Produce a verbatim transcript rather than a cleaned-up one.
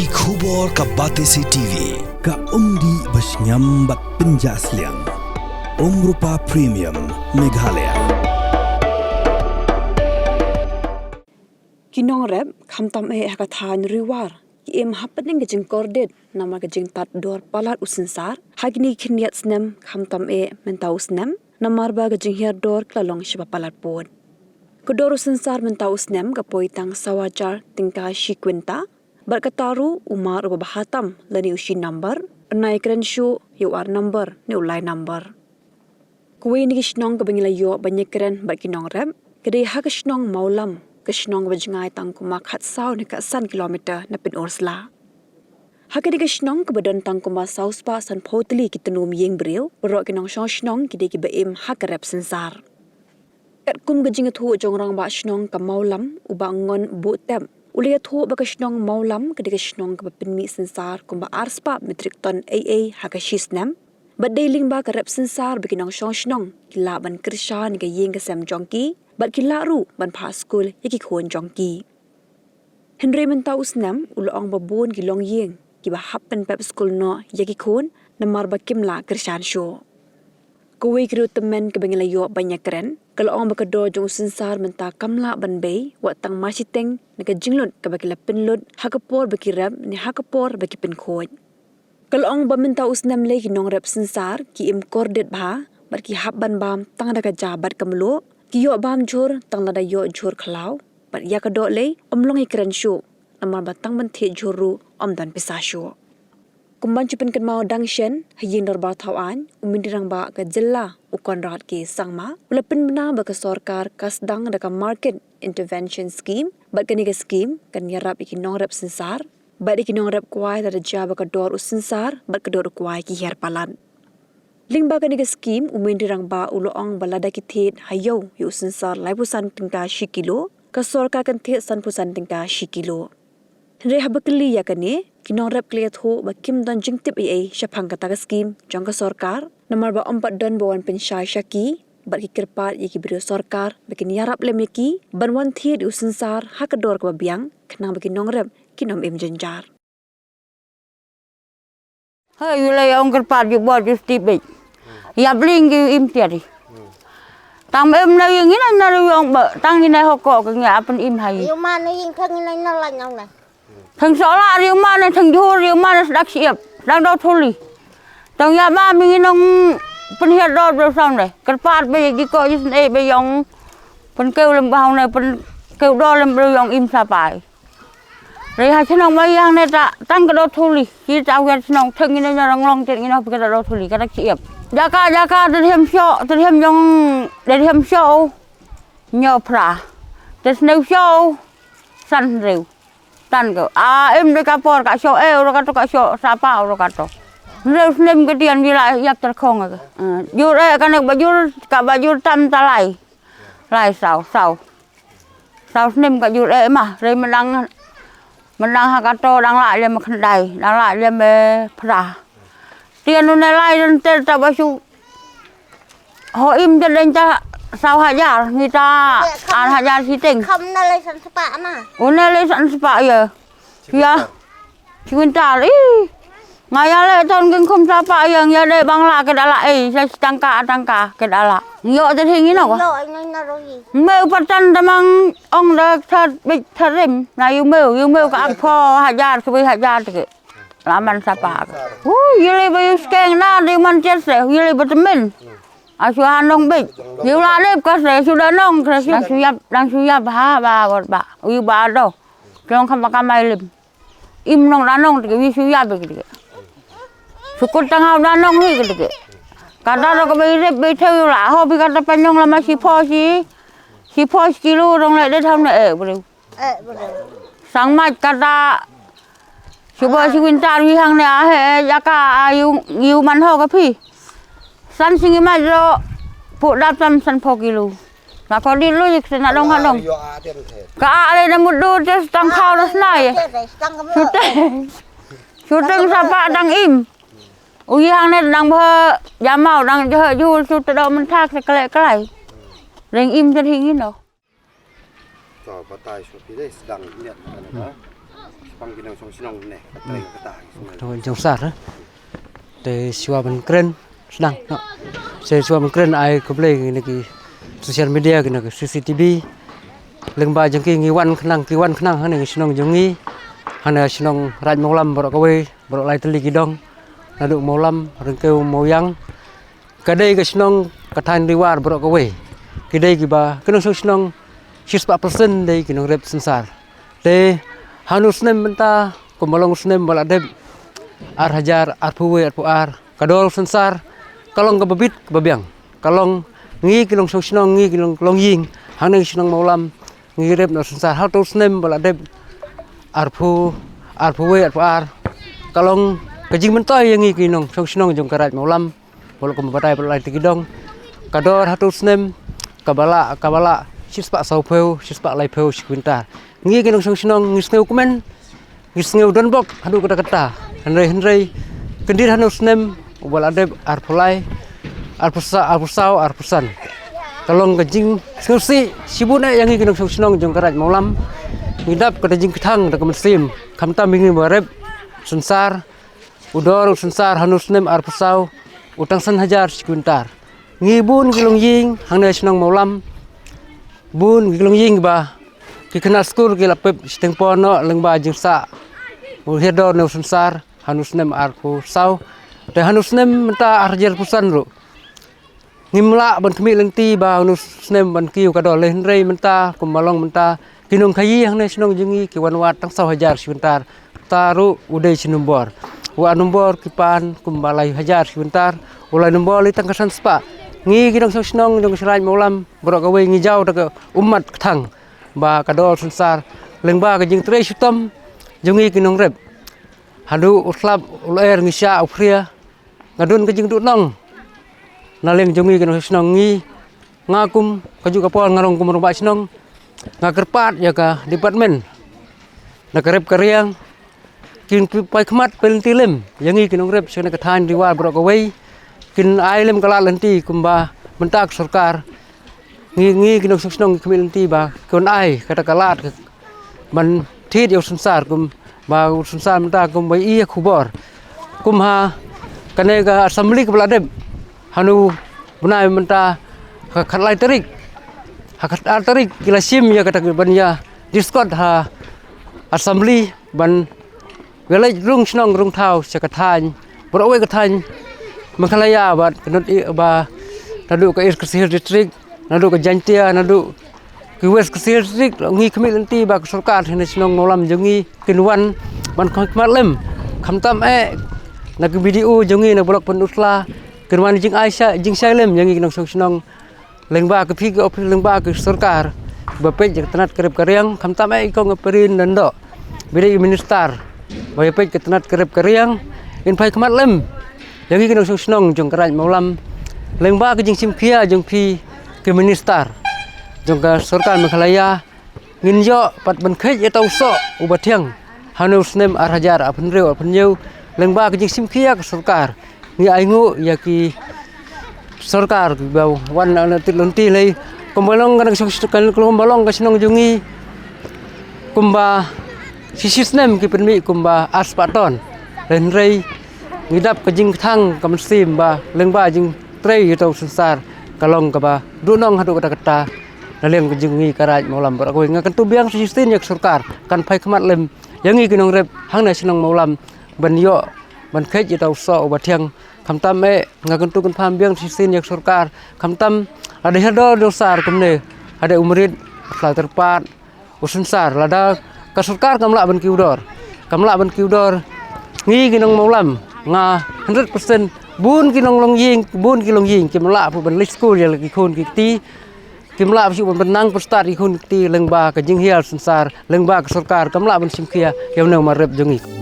Ki khubor ka Batesi T V, ka umdih ba shngiam bad pynjah sliang. Umrupa Premium, Meghalaya. Ki nongrep, khamtam eh ha ka thaiñ Ri War, ki im hapdeng ka jingkordit namar ka jingtad dor palat u synsar ha kine ki khyndiat snem, khamtam eh mynta u snem namar ba ka jinghiar dor ka la long shibun palat pud. Ka dor u synsar mynta u snem ka poi tang saw hajar tyngka shi kwinta, bad kata ruh u mar uba bha tam lane u shi number, un nang ïakren shuh ïa u ar number ne u lai number. Kawei na ki shnong kaba ngi la ïoh ban ïakren bad ki nongrep ka dei ha ka shnong Mawlam, ka shnong kaba jngai tang kumba khatsaw ne khatsan kilometer na Pynursla. Ha kane ka shnong kaba don tang kumba saw spah sanphew tylli ki tnum ïing briew, baroh ki nongshong shnong ki dei kiba im ha ka rep synsar. Katkum ka jingïathuh jong u rangbah shnong ka Mawlam, u Bah Ngon Buhtep, u la ïathuh ba ka shnong Mawlam ka dei ka shnong kaba pynmih synsar kumba ar spah metrik ton ei ei ha ka shi snem. Bad dei lyngba ka rep synsar ba ki nongshong shnong ki lah ban kyrshan ïa ka ïing ka sem jong ki, bad ki lah ruh ban phah skul ïa ki khun jong ki. Hynrei mynta u snem u la ong ba bun ki longïing kiba hap pynpep skul noh ïa ki khun namar ba kim lah kyrshan shuh. Kawei ka riew tymmen kaba ngi la ïoh ban ïakren ka la ong ba ka dor jong u synsar mynta kam lah ban bei wat tang mashiteng na ka jinglut kaba ki la pynlut ha ka por ba ki rep ne ha ka por ba ki pynkhuid. Ka la ong ba mynta u snem lei ki nongrep synsar ki im kordit bha bad ki hap ban bam tang da ka ja bad ka mluh, ki ïoh bam jhur tang lada ïoh jhur khlaw, bad ïa ka doh lei ym long ïakren shuh namar ba tang ban thied jhur ruh ym don pisa shuh. Kum ban shu pynkynmaw dang shen ha ïing dorbar thaw aiñ, u Myntri Rangbah ka jylla u Conrad K Sangma u la pynbna ba ka sorkar ka sdang da ka Market Intervention Scheme, bad kane ka scheme kan ïarap ïa ki nongrep synsar bad ïa ki nongrep kwai lada jia ba ka dor u synsar bad ka dor u kwai ki hiar palat. Lyngba kane ka scheme u Myntri Rangbah u la ong ba lada ki thied ha ïew ïa u synsar laiphew san tyngka shi kilo, ka sorkar kan thied sanphew san tyngka shi kilo. Hynrei haba kylli ïa kane, ki nongrep ki la ïathuh ba kim don jingtip ei ei shaphang kata ka scheme jong ka sorkar namar ba ym pat don ba wan pynshai sha ki, bad ki kyrpad ïa ki briew sorkar ba kin ïarap lem ïa ki ban wan thied ïa u synsar ha ka dor kaba biang khnang ba ki nongrep kin ym im jynjar. Hei, ïa la ïa ong kyrpad ïa u bor ïa u Steve beit. Ïa bling ïa u im tiari. Tang ba im na ïa ngi na na ïa ong ba tang ngi na hok ko ka ngi a pyn im hai. Ïa ma na ïing thang ngi na na la nyong na. Thang soh la ïa ma na thang jhur ïa ma na sdak siap. Dang dau thuli. Tang ïa ba mi ngi nong pynhiar dor bro sound dei. Kyrpad ba ïa ki ko ïa sne ba ïa ong pynkew lem ba hong na pynkew dor lem bro ïa ong im sa pai. Re ha chnong ma ïa ne ta tang ka do thuli. Ki ta wer chnong theng ine nya rang long tet ine pika do thuli ka ta ki ep. Jaka jaka ta hem sho ta hem jong ta hem sho. Nyo phra. Ta snew sho. San rew. Tan ko. A em de ka por ka sho e ro ka to ka sho sapa ro ka to. Rew snem ke tian wi la yak ter khong ke. Jur e ka nek ba jur ka ba jur tam ta lai. Lai sau sau. Saw snem ka jur eh mah, rei menang menang ha kato dang lah lem khyndai, dang lah lem phra. Tian une lai dan ter ta ba shu ho im te deng ta saw hajar, ngi ta ar hajar siteng. Kham na lai san sepak ma. Une lai san sepak ya. Ya. Shi kwintal, ih. Nga ïa leh ton kin khum sapa ïa nga ïa dei bang lah ke da lah, eh, sa shi tangka, tangka ke da lah. Ngi ïoh te thing ino ka. Ïoh ino na rogi. Meu patan tamang ong da thad bit tharim. Na yu meu, yu meu ka ak pho hajar, sibui hajar te ke. Laman sapa ke. Hu, yu lei ba yu skeng na, di man tiar se, yu lei ba temen. Asu hanong bit. Yu la dep ka se, sudah nong, ke se. Dang suyap, dang suyap, ha, ba, ba, ba. Yu ba do. Tiong kam ba kamai lim. Im nong da nong tike wi shu ya be tike. Sukut tang hau da nong hi tike. Kata ro ka bai rep bai theu la ho bi kata panyong la ma shi pho shi. Shi pho shi kilo rong le de tham ne eh bro. Eh bro. Sang mai kata. Shu ba shi wintar wi hang ne a he ya ka a yu yu man ho ka phi. San singi ma jo pu dap tam san pho kilo. Nga ko di lu yik se na dong ha dong. Ka a le na mut du te stang khau na snai. Shooting. Shooting sapa dang im. U yi hang ne dang ba jamau dang jo ju su te do menthak se kele kelai. Ring im te hingi no. To batai shu pi dei sedang niat ka ne ka. Pang ki nongshong shnong ne, ka trei ka kata ki shnong. Nongshong sar, eh? Te shuwa ban kren sdang, no. Te shuwa ban kren ai khublei kine ki social media, kine ki C C T V. Lyngba jong ki ngi wan khnang, ki wan khnang hangne shnong jong ngi. Hangne shnong Raid Mawlam baroh kawei, baroh lai tylli ki dong. Naduh Mawlam, Ryngkew, Mawiang. Ka dei ka shnong ka thaiñ Riwar baroh kawei. Ki dei kiba, ki nongshong shnong shispah percent dei ki nongrep synsar. Te hanu snem mynta, kumba long u snem ba la dep, ar hajar arphew wei arphew ar, ka dor synsar ka long kaba bit kaba biang. Ka long ngi ki nongshong shnong, ngi ki long, long ïing hangne shnong Mawlam, ngi rep noh synsar. Hato u snem ba la dep, arphew, arphew wei arphew ar, ka long ka jingmyntoi ïa ngi ki nongshong shnong jong ka Raid Mawlam. Baroh kumba batai baroh lai tylli ki dong. Ka dor hato u snem kaba la, kaba la shispah sawphew, shispah laiphew shi kwintar. Ngi ki nongshong shnong ngi sngewkmen, ngi sngew donbok haduh katta katta. Hynrei, hynrei kyndit hanu snem uba la dep, arphew lai, arphew sa, arphew saw, arphew san, ka long ka jingsngewsih shibun eh ïa ngi ki nongshong shnong jong ka Raid Mawlam. Ngi dap kata jingkthang da ka mynsiem, khamtam ïa ngi ba rep synsar. U dor u synsar hanu snem arphew saw u tang san hajar shi kwintar. Ngi bun ki long ïing hangne shnong Mawlam, bun ki long ïing ba ki khynnah skul ki la pep shiteng por noh lyngba jingsah u hiar dor ne u synsar hanu snem arphew saw. Te hanu snem mynta ar hajar arphew san ruh, ngim lah ban khmih lynti ba hanu snem ban kiew ka dor, hynrei mynta kumba long mynta, ki nongkhaïi hangne shnong jong ngi ki wan wad tang saw hajar shi kwintar. Ta ruh u dei shi nombor, u ar nombor ki pan kumba lai hajar shi kwintar, u lai nombor lei tang ka san spah. Ngi ki nongshong shnong jong ka Raid Mawlam baroh kawei ngi jaw da ka ummat kthang ba ka dor synsar, lyngba ka jingtrei shitom jong ngi ki nongrep. Haduh u slap u lyer ngi shah u phria, nga don ka jingduhnong na liang jong ngi ki nongshong shnong. Ngi, nga kum kajuh ka por nga rong kum rangbah shnong, nga kyrpad ïa ka department na ka rep ka riang, kin pynpaw khmat pynlynti lem ïa ngi ki nongrep sha kane ka thaiñ Riwar baroh kawei, kin ai lem ka lad lynti kumba mynta ka sorkar. Ngi, ngi ki nongshong shnong ngi khmih lynti ba kin ai kata ka lad ka ban thied ïa u synsar kumba u synsar mynta kumba ïa khubor. Kum ha kane ka assembly kaba la dep hanu bnai mynta, ha ka khatlai tarik, ha ka khatar tarik ki la shim ïa kata ka ban ïa discuss ha assembly ban ïaleit rung shnong rung thaw sha ka thaiñ baroh kawei ka thaiñ Meghalaya bad ka nut i ba naduh ka East Khasi Hills District, naduh ka Jaintia, naduh ka West Khasi Hills District. Ngi khmih lynti ba ka sorkar hangne shnong Mawlam jong ngi kin wan ban khmih khmat lem, khamtam eh na ka B D O jong ngi na block Pynursla, kin wan jingai sha, jingshai lem ïa ngi ki nongshong shnong. Lyngba ka phi ka ophis, lyngba ka sorkar ba peit ïa ka tnat ka rep ka riang, khamtam eh i kong i Prin Lyngdoh, ba dei i minister ba ïa peit ka tnat ka rep ka riang, in pynpaw khmat lem ïa ngi ki nongshong shnong jong ka Raid Mawlam. Lyngba ka jingshim khia jong phi ki minister jong ka sorkar Meghalaya, ngin ïoh pat ban kheit ïa uta u soh uba thiang hanu snem ar hajar arphew hynriew arphew hynñiew. Lyngba ka jingshim khia ka sorkar, ngi ainguh ïa ki sorkar ba wan na, na tip lynti lei kumba long ka nongshong, kumba long ka shnong jong ngi, kumba shi shi snem ki pynmih kumba ar spah ton. Hynrei ngi dap ka jingkthang ka mynsiem ba lyngba jingtrei ïa uta u synsar, ka long kaba duhnong haduh katta katta na liang ka jong ngi ka Raid Mawlam baroh kawei. Nga kyntu biang shisien ïa ka sorkar kan pynpaw khmat lem ïa ngi ki nongrep hangne shnong Mawlam ban ïoh ban kheit ïa uta u soh uba thiang. Khamtam eh nga kyntu kynpham biang shisien ïa ka sorkar, khamtam lada hiar dor dor synsar kumne, hadien u marit, u sla tyrpad u synsar, lada ka sorkar kam lah ban kiew dor, kam lah ban kiew dor, ngi ki nong Mawlam, nga hundred percent, bun ki nong long ïing, bun ki long ïing kim lah pat ban leit skul ïa la ki khun ki kti, kim lah pat shuh ban pynnang pynstad ïa ki khun ki kti lyngba ka jinghiar synsar, lyngba ka sorkar kam lah ban shim khia ïa une u marep jong ngi.